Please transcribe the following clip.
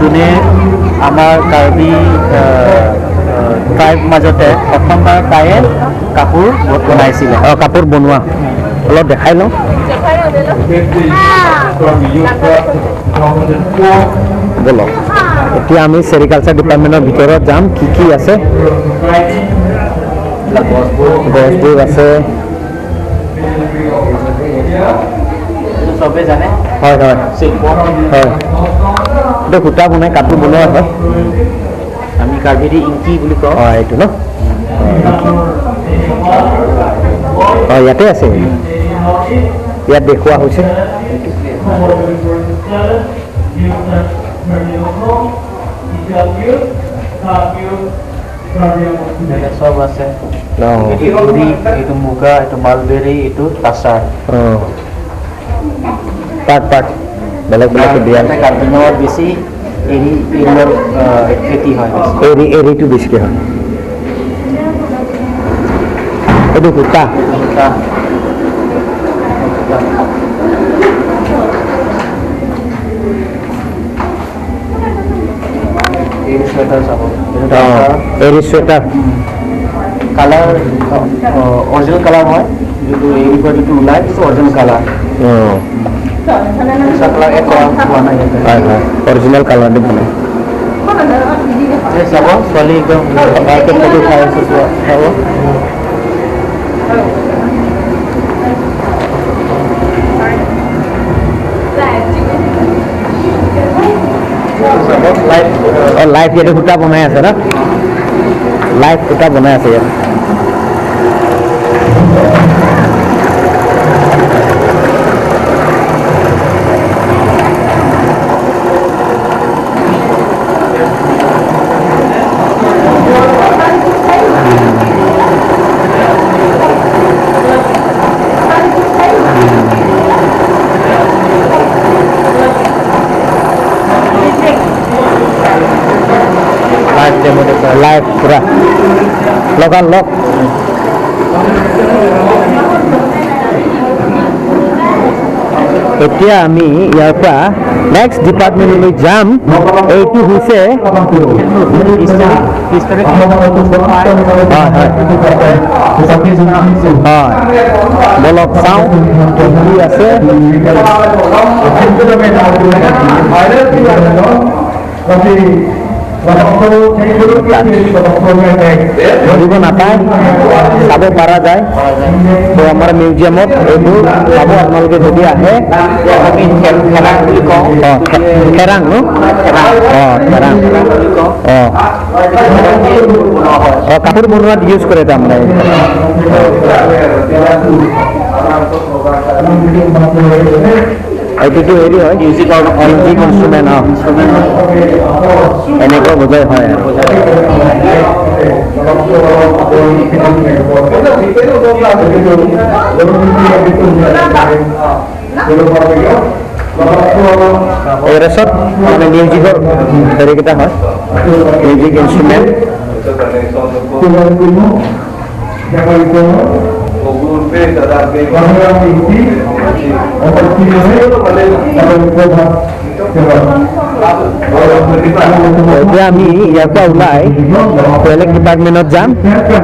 যোনে আমাৰ কাৰ্বি ট্ৰাইব মাজতে প্ৰথমবাৰ তায়ে কাপোৰ বনাইছিলে। অঁ, কাপোৰ বনোৱা অলপ দেখাই লওঁ। ব'লক, এতিয়া আমি চেৰিকালচাৰ ডিপাৰ্টমেণ্টৰ ভিতৰত যাম। কি কি আছে? গছবোৰ আছে। চবেই জানে। হয় হয়। শিল্প। হয়, এইটো সূতা বনাই কাপোৰ বনোৱা হয়। আমি কাৰ্বিদি ইংকি বুলি কওঁ। অঁ, এইটো ন? অঁ, ইয়াতে আছে, ইয়াত দেখুওৱা হৈছে। চব আছে। এইটো এইটো মুগা, এইটো মালবেৰী, এইটো তাচাৰ। অঁ, পাৰ্ট পাৰ্ট বেলেগ বেলেগকৈ দিয়া আছে। কাৰ্বি আংলঙত বেছি এৰী, এৰীৰ খেতি হয় বেছি। এৰী, এৰীটো বেছিকৈ হয়। এইটো সূতা। সূতা। এৰী চুৱেটাৰ চাব। অঁ, এৰী চুৱেটাৰ। কালাৰ অৰিজিনেল কালাৰ হয়, যিটো এৰীৰ পৰা যিটো ওলায় সেইটো অৰিজিনেল কালাৰ। অঁ। কালাৰ এক কৰা হোৱা নাই ইয়াতে। হয় হয়, অৰিজিনেল কালাৰটো বনায়। এই চাব, ছোৱালী একদম ভালকে ফটো খাই আছে, চোৱা, চাব। লাইভ। অঁ, লাইভ ইয়াতে সূতা বনাই আছে ন? লাইভ সূতা বনাই আছে ইয়াত। লাইভ ডেমো দেখুৱাই। লাইভ পুৰা লগা লগ। এতিয়া আমি ইয়াৰ পৰা নেক্সট ডিপাৰ্টমেণ্টলৈ যাম। এইটো হৈছে, হয় হয় হয়, বলক চাওঁ কি আছে। ধৰিব নাপায়, চাব পৰা যায়। তো আমাৰ মিউজিয়ামত এইবোৰ পাব আপোনালোকে যদি আহে। আমি খেৰাং বুলি কওঁ। অঁ, খেৰাং ন? অঁ, খেৰাং। বুলি কওঁ। অঁ অঁ, কাপোৰ বনোৱাত ইউজ কৰে তাৰমানে। এইটোতো হেৰি হয়, মিউজিক। Music instrument. অঁ, এনেকুৱা বজাই হয় আৰু। এইকেইটা চব মানে মিউজিকৰ হেৰিকেইটা হয়, মিউজিক ইনষ্ট্ৰুমেণ্ট। এতিয়া আমি ইয়াৰ পৰা ওলাই বেলেগ ডিপাৰ্টমেণ্টত যাম।